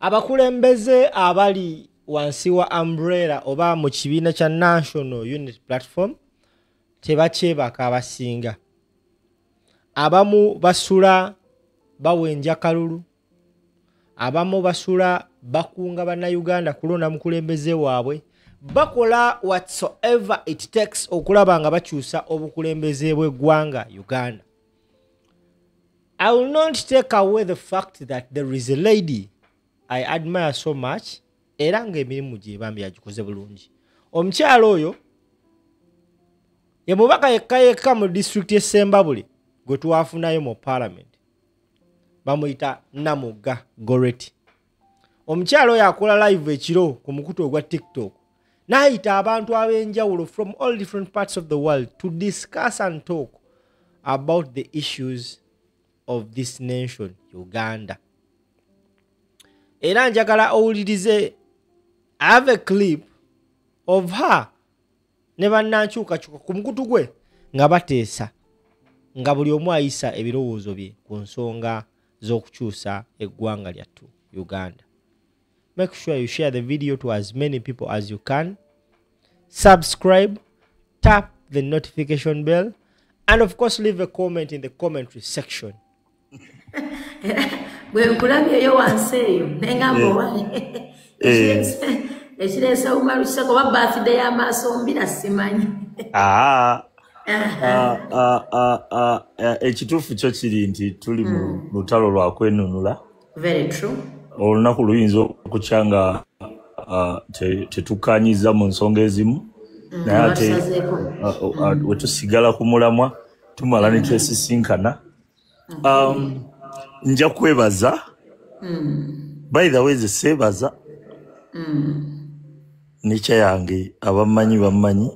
Abakulembeze abali wansi wa umbrella oba mu kibiina kya National Unity Platform tebakyebaka abasinga. Abamu basula bawenja kalulu, abamu basula bakunga bannayuganda kulonda mukulembeze waabwe, bakola whatsoever it takes okulaba nga bakyusa obukulembeze bw'eggwanga Uganda. I will not take away the fact that there is a lady I admire so much, era ng'emirimu gye bambi yagikoze bulungi. Omukyala oyo ye mubaka yekka yekka mu disitulikiti y'e Ssembabule gwe twafunayo mu parliament, bamuyita Namugga Goreti. Omukyala oyo akola live ekiro ku mukutu ogwa TikTok, n'ayita abantu ab'enjawulo from all different parts of the world to discuss and talk about the issues of this nation Uganda. Era njagala owulirize, I have a clip of her ne bannankyukakyuka ku mukutu gwe nga bateesa, nga buli omu ayisa ebirowoozo bye ku nsonga z'okukyusa eggwanga lyattu Uganda. Make sure you share the video to as many people as you can. Subscribe, tap the notification bell, and of course leave a comment in the commentary section. Bwe nkulabyeyo wansi eyo nengamba oba ekireese Umaru oba birthday y'amaaso mbira simanyi. Ekituufu kyo kiri nti tuli mu lutalo lwa kwenunula. Very true. Olunaku luyinza okukya nga tetukkanyiza mu nsonga ezimu, naye ate we tusigala ku mulamwa tumala ne twesisinkana. Nja kwebaza. By the way, ze seebaza nekya yange, abammanyi bammanyi,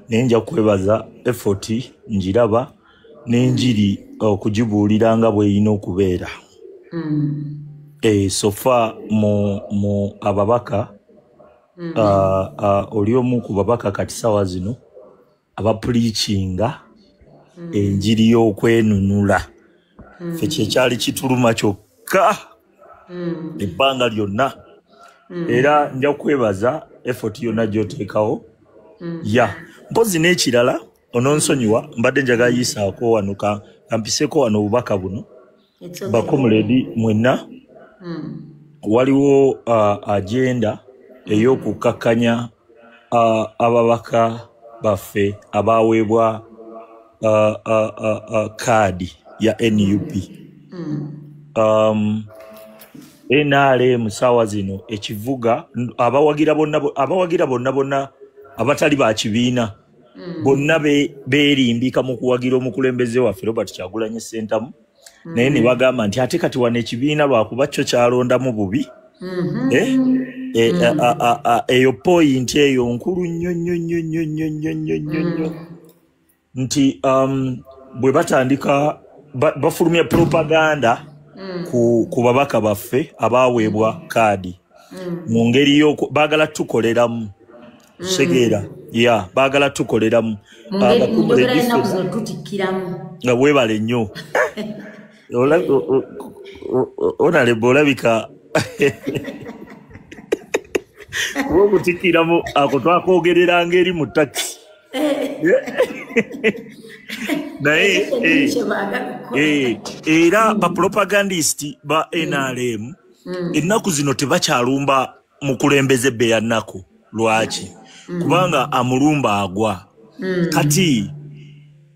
naye nja kwebaza effort njiraba n'enjiri okugibuulira nga bw'erina okubeera. So far mu ababaka, oli omu ku babaka kati sawa zino abapuliikinga enjiri y'okwenunula. Ffe kyekyali kituluma kyokka ebbanga lyonna. Era nja kwebaza effort yonna gy'oteekawo. Ya mpozi n'ekirala ononsonyiwa, mbadde njagala yisaako wano kampiseeko wano obubaka buno. Bakomuledi mwenna, waliwo agenda ey'okukakkanya ababaka baffe abaweebwa kaadi ya NUP. NRM saawa zino ekivuga abawagira bonna, abawagira bonna bonna abatali ba kibiina bonna beerimbika mu kuwagira omukulembeze waffe Robert Kyagulanyi Ssentamu, naye ne bagamba nti ate kati wano ekibiina lwakuba kyo kyalondamu bubi. Eyo point eyo nkulu nnyo nnyo nnyo nnyo nnyo nnyo nnyo nnyo nnyo nti bwe batandika bafulumya propaganda ku babaka baffe abaweebwa kaadi mu ngeri baagala tukoleramu segeera ya baagala tukoleramu tutikkiramu. Nga weebale nnyo onalebe olabika kuba okutikkiramu ako twakwogereranga eri mu takisi, naye era bapropagandist ba NRM ennaku zino tebakyalumba mukulembeze bbeya nnaku. Lwaki? Kubanga amulumba agwa. Kati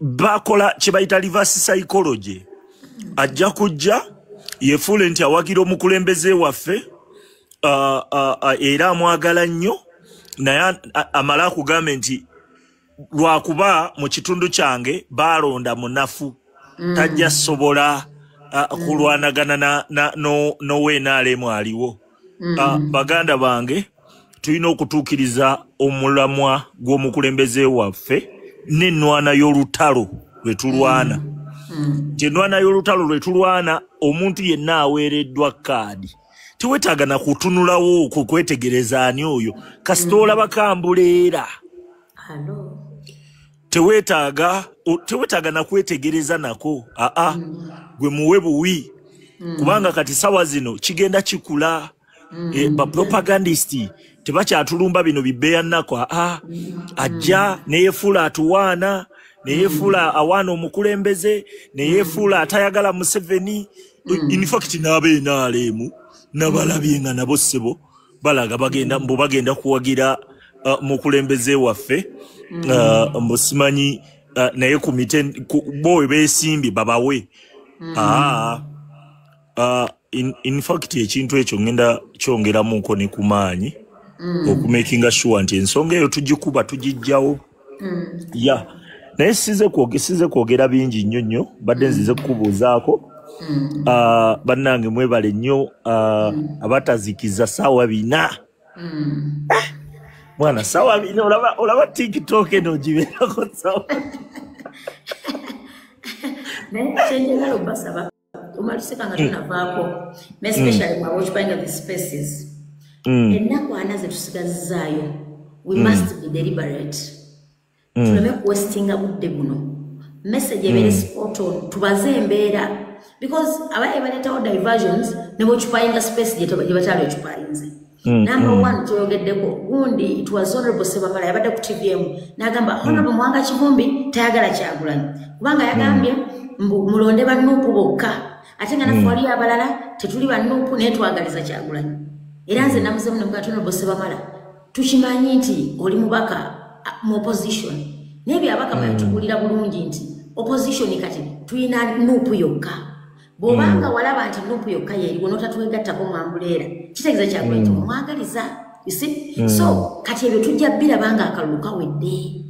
bakola kye bayita reverse psychology. Ajja kujja yefuule nti awagira omukulembeze waffe, era amwagala nnyo, naye amale akugambe nti lwakuba mu kitundu kyange baalonda munafu, tajja sobola kulwanagana n'owenrm aliwo. Baganda bange, tulina okutuukiriza omulamwa gw'omukulembeze waffe n'ennwana y'olutalo lwe tulwana, nti ennwana y'olutalo lwe tulwana, omuntu yenna aweereddwa kaadi teweetaaga na kutunulawo okwo kwetegereza ani oyo, kasita olaba kambuleera. Hello. Teweetaaga na kwetegereza nako, aa, gwe muwe buwi, kubanga kati sawa zino kigenda kikula. Ba propagandist tebakyatulumba bino bibeya nnako. Ajja neyefuula atuwaana, neyefuula awaana omukulembeze, neyefuula atayagala Museveni. In fact n'abe NRM nabalabye nga nabo ssebo balaga bagenda, mbu bagenda kuwagira mukulembeze waffe, mbu simanyi, naye ku mite bo we beesimbye babawe. In fact ekintu ekyo ngenda kyongeramuko ne ku maanyi okumakinga sure nti ensonga eyo tugikuba tugijjawo. Ya, naye size kwogera bingi nnyo nnyo, badde nzize kukubuuzaako. Bannange mwebale nnyo, abatazikiza ssaawa 4. Mwana, ssaawa 4, olaba TikTok eno gibeerako ssaawa. Naye kyenjagala obasaba omaliseka nga tunavaako, especially mwe occupying the spaces, ennaku 4 zetusigazizaayo, we must be deliberate, tuleme kuwastinga budde buno. Message ebeere spot on, tubaze embeera, because abaye baleetawo diversions ne boccupyinga space gye bakyali occupyinze. Number one, kyoyogeddeko gundi, it was Honorable Sebamala yabadde ku TVM n'agamba Honorable Muwanga Kivumbi tayagala Kyagulanyi, kubanga yagambye mbu mulonde ba NUP bokka, ate nga naffe waliyo abalala tetuli ba NUP naye twagaliza Kyagulanyi. Era nze namuzemu nemugamba, Honorable Sebamala, tukimanyi nti oli mubaka mu opposition, naye byabaka batubuulira bulungi nti opposition kati tulina NUP yokka. Bw'obanga walaba nti NUP yokka yeeriwo n'otatwegattako mu umbrella, kitegeeza Kyagulanyi temumwagaliza, you see? So kati ebyo tujja biraba nga akalulu kawedde.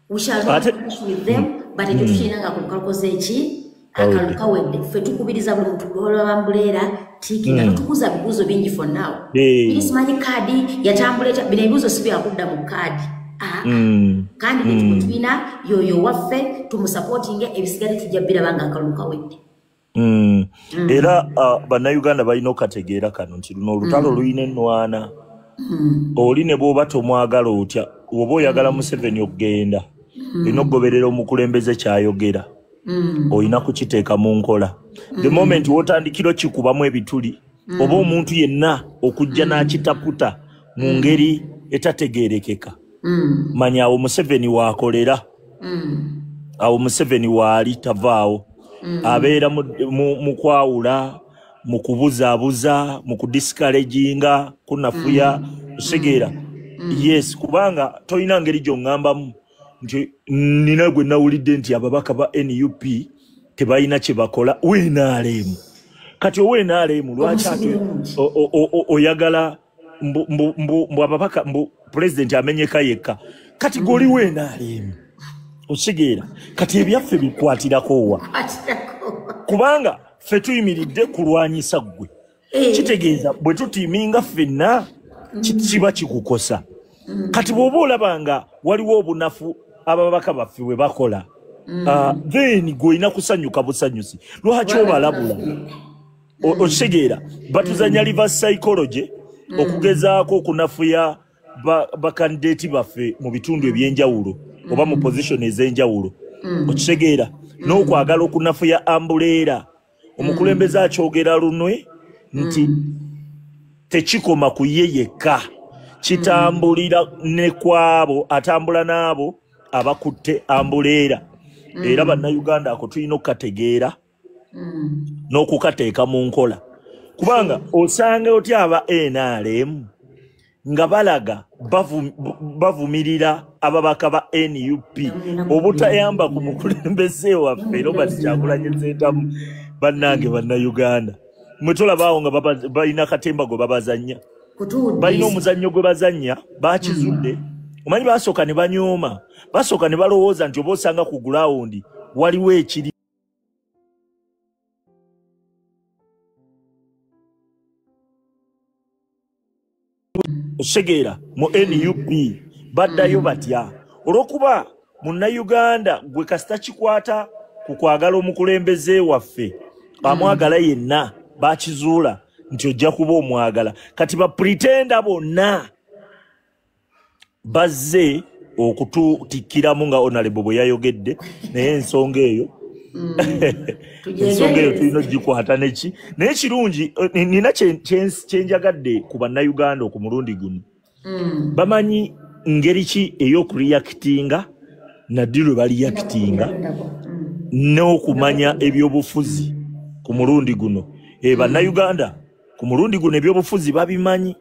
We shall not clash with them, but ekyo tukirina nga akalulu kakoze eki, akalulu kawedde. Ffe tukubiriza buli muntu lwolaba umbrella, tick nga totubuuza bibuuzo bingi for now. Biri simanyi kaadi yatambula etya, bino ebibuuzo si byakudda mu kaadi. Candidate gwe tulina yoyo waffe, tumusupportinge, ebisigadde tujja biraba nga akalulu kawedde. Era bannayuganda balina okukategeera kano nti luno olutalo lulina ennwana. Oli ne bw'oba tomwagala otya, oba oyagala Museveni okugenda, olina okugoberera omukulembeze kyayogera, olina kukiteeka mu nkola. The moment w'otandikira okikubamu ebituli oba omuntu yenna okujja n'akitaputa mu ngeri etategeerekeka, manya awo Museveni waakolera, awo Museveni waali tavaawo. Abeera mu kwawula, mu kubuzaabuza, mu kudiscouraginga, kunafuya, osegeera? Yes, kubanga tolina ngeri gy'oŋŋambamu nti nina gwe nawulidde nti ababaka ba NUP tebalina kye bakola WNRM. Kati oWNRM lwaki ate oyagala mbu ababaka, mbu pulezidenti amenyeka yekka? Kati gwe oli WNRM, okitegeera? Kati ebyaffe bikwatirako wa? Kubanga ffe tuyimiridde kulwanyisa ggwe. Kitegeeza bwe tutiiminga ffenna kiba kikukosa. Kati bw'oba olaba nga waliwo obunafu ababaka baffe bwe bakola, then gw'olina kusanyuka busanyusi. Lwaki obalabula? Okitegeera? Batuzanya reverse psychology okugezaako okunafuya bakandidate baffe mu bitundu ebyenjawulo oba mu position ez'enjawulo, okitegeera? N'okwagala okunafuya umbrella. Omukulembeze akyogera lunwe nti tekikoma ku ye yekka, kitambulira ne kwabo atambula n'abo abakutte umbrella. Era bannayuganda ako tulina okukategeera n'okukateeka mu nkola, kubanga osanga otya aba NRM nga balaga bavumirira ababaka ba NUP obutayamba ku mukulembeze waffe Robert Kyagulanyi Ssentamu? Bannange bannayuganda, mwe tolabaawo nga balina katemba gwe babazannya, balina omuzannyo gwe bazannya, bakizudde. Omanyi basooka ne banyooma, basooka ne balowooza nti oba osanga ku ground waliwo ekiri. Okitegeera? Mu NUP baddayo batya? Olw'okuba munnayuganda gwe kasita kikwata ku kwagala omukulembeze waffe, amwagala yenna, bakizuula nti ojja kuba omwagala. Kati bapretender bonna bazze okututikkiramu nga Honorable bwe yayogedde, naye ensonga eyo Ensonga eyo tulina ogikwata neki, naye kirungi nina kyenjagadde ku bannayuganda ku mulundi guno. Bamanyi ngeri ki ey'okureactinga naddi lwe bareactinga n'okumanya ebyobufuzi ku mulundi guno. Bannayuganda ku mulundi guno ebyobufuzi babimanyi.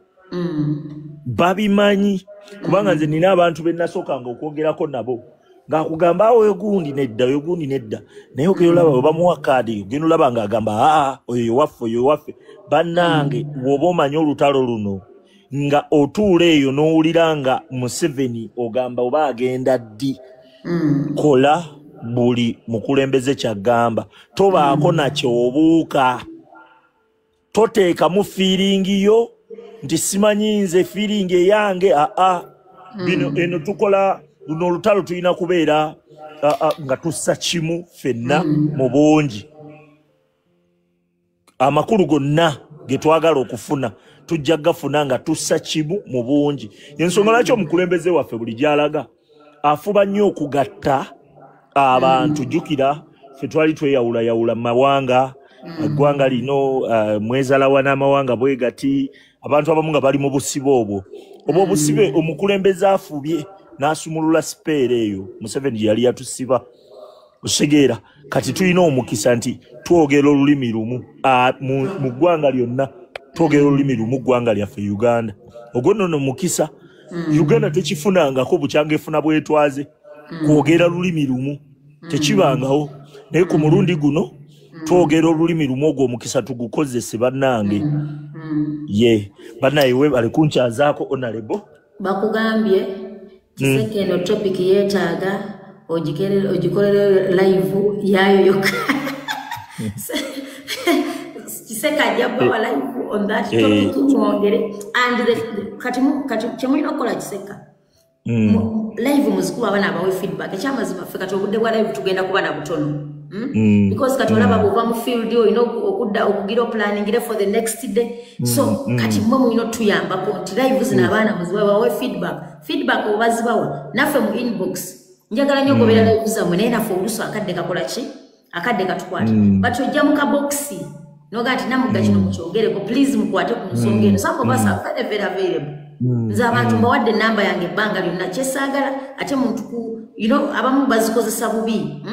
Babimanyi kubanga nze nina abantu be nasookanga okwogerako nabo ng'akugamba awo oyo gundi nedda, oyo gundi nedda, naye ogenda olaba bwe bamuwa kaadi, ogenda olaba ng'agamba aa oyo waffe, oyo waffe. Bannange, bw'oba omanyi olutalo luno nga otuula eyo n'owulira nga Museveni ogamba oba agenda ddi, kola buli mukulembeze kyagamba, tobaako nakyobuuka, toteekamu feeling yo nti simanyi nze feeling eyange. Aa, bino eno tukola luno olutalo tulina kubeera nga tussa kimu ffenna mu bungi. Amakulu gonna ge twagala okufuna tujja gafuna nga tussa kimu mu bungi. Ensonga lwaki omukulembeze waffe buli gy'alaga afuba nnyo okugatta abantu. Jjukira ffe twali tweyawulayawula mu mawanga, eggwanga lino mwezalawa n'amawanga bwe gati, abantu abamu nga bali mu busibe obwo oba obusibe. Omukulembeze afubye n'asumulula sipeera eyo Museveni gye yali yatusiba. Okitegeera? Kati tulina omukisa nti twogera olulimi lumu mu ggwanga lyonna, twogera olulimi lumu, ggwanga lyaffe Uganda. Ogwo nno no mukisa Uganda tekifunangako bukyanga efuna bwetwaze kwogera lulimi lumu, tekibangawo. Naye ku mulundi guno twogera olulimi lumu, ogwo omukisa tugukozese bannange. Ye bannaye, webale kunkyazaako, honorable. Bakugambye Kiseke, eno topic yeetaaga ogikolere live yaayo yokka. Kiseke ajja kubawa live on that topic mwongere and kati kyemulina okukola, Kiseka, live muzikuba abaana abawe feedback. Ekyamazima ffe kati obudde bwa live tugenda kuba na butono. Because kati olaba bw'ova mu field olina okudda okugira oplaningire for the next day, so kati mmwe mulina otuyambako nti live zino abaana muzibawe bawe feedback. Feedback obazibawa naffe mu inbox. Njagala nnyo ogoberera live zammwe, naye naffe oluusi akadde kakola ki, akadde katukwata, but ojja mu kabokisi noga nti namugga kino mukyogereko, please mukwate ku nsonga eno. Some of us are very, very available. Nze abantu mbawadde enamba yange ebbanga lyonna kyesaagala, ate muntu ku abamu bazikozesa bubi,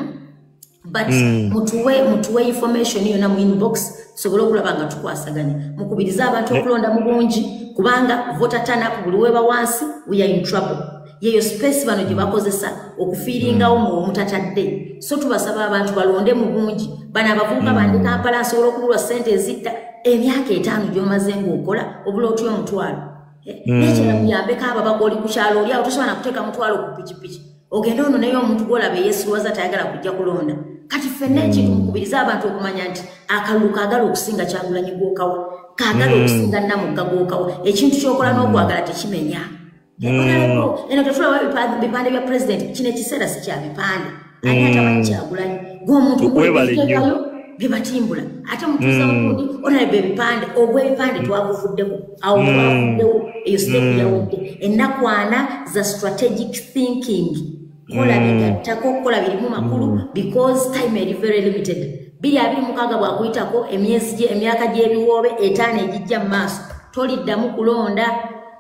But mutuwe information yonna mu inbox tusobole okulaba nga tukwasaganya. Mukubirize abantu okulonda mu bungi, kubanga voter turn up buli weba wansi, we are in trouble. Yeyo space bano gye bakozesa okufillingawo mu omutatadde. So tubasaba abantu balonde mu bungi. Bano abavubuka bandi Kampala asobola okubulwa ssente ezitta emyaka 5 gy'omaze ng'okola, obula otya omutwalo. Nekira muyambeko ababaka, oli ku kyalo oli awo tosobola na kuteeka mutwalo ku pikipiki ogende ono, naye omuntu gw'olaba eyeesiruwaza tayagala kujja kulonda. Kati ffenna ekintu mukubirize abantu okumanya nti akalulu kaagala okusinga Kyagulanyi gw'okawa, kaagala okusinga Namugga gw'okawa. Ekintu ky'okola n'okwagala tekimenya. Eno tetulaba bipande bya pulezidenti. Kino ekiseera si kya bipande. Ani atamanyi Kyagulanyi gw'omuntu Webale nnyo. Bye batimbula ate mutuuza mukundi honorable ebipande, ogw'ebipande twaguvuddeko awo, twavuddewo eyo step yawedde. Ennaku 40 za strategic thinking, kola bigattako, kola birimu makulu, because time eri very limited. 2026 bwakuyitako, emyezi emyaka gy'ebiwoobe 5 egijja mu maaso toliddamu kulonda.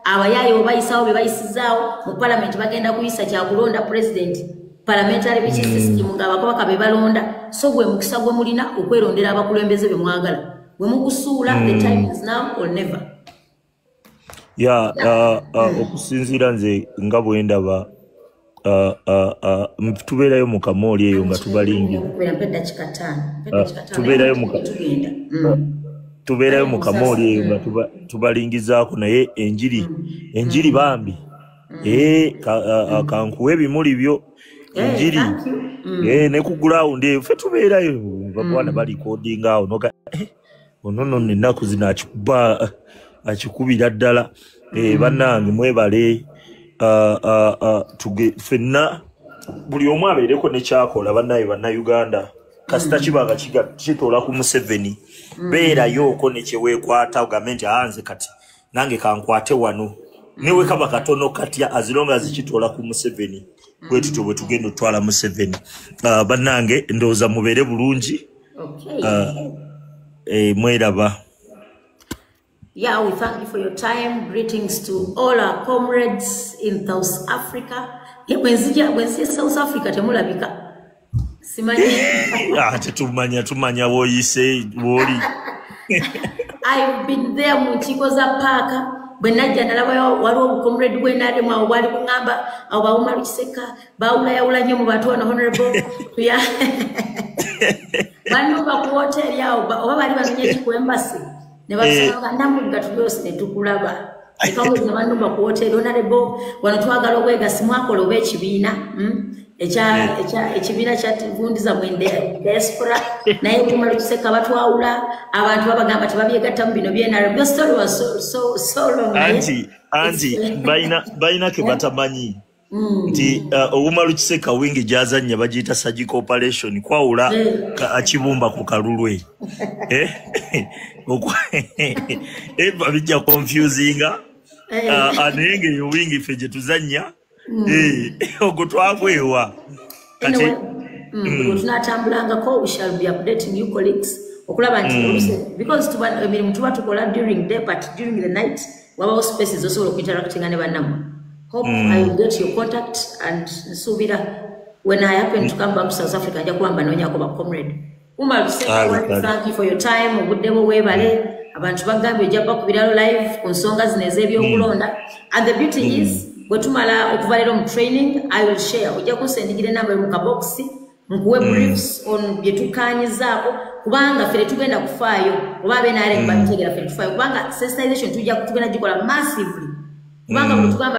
Abayaaye obayisawo bye bayisizaawo mu palamenti, bagenda kuyisa kyakulonda president, parliamentary biki system ng'abakabaka be balonda. So gwe mukisa gwe mulina okwerondera abakulembeze be mwagala, bwe mugusuula. The time is now or never. Ya, okusinziira nze nga bwe ndaba, tubeerayo mu kamooli eyo nga tubalingira. Mpa eddakiika 5, mpa eddakiika 5. Tubeerayo Tugenda. Tubeerayo mu kamooli eyo nga tubalingizaako, naye enjiri bambi, kankuwe ebimuli byo enjiri. Thank you. Ne ku ground eyo ffe tubeerayo, babwana barecordinga awo noga ono nno ennaku zino akikuba, akikubira ddala. Bannange mwebale. Ffenna buli omu abeereko nekyakola. Bannaye bannayuganda, kasita kiba nga kitoola ku Museveni, beerayooko nekyeweekwata, ogambe nti aa nze kati nange kankwate wano. Newe kaba katono katya, as long as kitwala ku Museveni, bwe tutyo bwe tugenda otwala Museveni. Bannange, ndowooza mubeere bulungi. Mweraba. Yeah, we thank you for your time. Greetings to all our comrades in South Africa. Ye bwe nzija South Africa temulabika. Simanyi. Ah, tetumanya, tumanya woyise woli. I've been there mu nkiiko za paaka. Bwe najja nalabayo waliwo obucomrade bw'NRM awo bwali buŋŋamba awo bawumalu Kiseka baawulayawula nnyo mu bantu wano, honorable. Banumba ku woteeri awo oba baali banonye ki ku embassy ne basanga Namugga tulyose ne tukulaba ekamuzi ne banumba ku woteeri, honorable, wano twagala obwegasi mwakola oba ekibiina, ekibiina kya gundi zammwe diaspora, naye Umaru Kiseka batwawula, abantu babagamba tebabyegattamu bino by'NRM. The story was so so so long, naye Anti balina ke batamanyi nti Obumalu Kiseka wingi gyazannya bagiyita surgical operation kwawula akibumba ku kalulwe. Bijja confusinga. Naye ng'eyo wingi ffe gye tuzannya, ogwo twagwewa kati. Anyway, bwe tunaatambulangako we shall be updating you colleagues okulaba nti because tuba emirimu tuba tukola during day, but during the night wabawo spaces osobola okuinteractinga ne bannammwe. Hope I will get your contact and nsuubira when I happen to come back to South Africa nja kuba mbanoonyako ba comrade Umar Luseka. Kale, want to kale. thank you for your time, obudde bwo weebale. Abantu bagambye ojja bakubirayo live ku nsonga zino ez'ebyokulonda, and the beauty is bwe tumala okuva leero mu training I will share, ojja kunsendikira enamba yo mu kabokisi nkuwe briefs on bye tukkaanyizaako, kubanga ffe tetugenda kufaayo oba abeNRM babitegeera, ffe tetufaayo kubanga sensitization tujja tugenda gikola massively kubanga bwe tugamba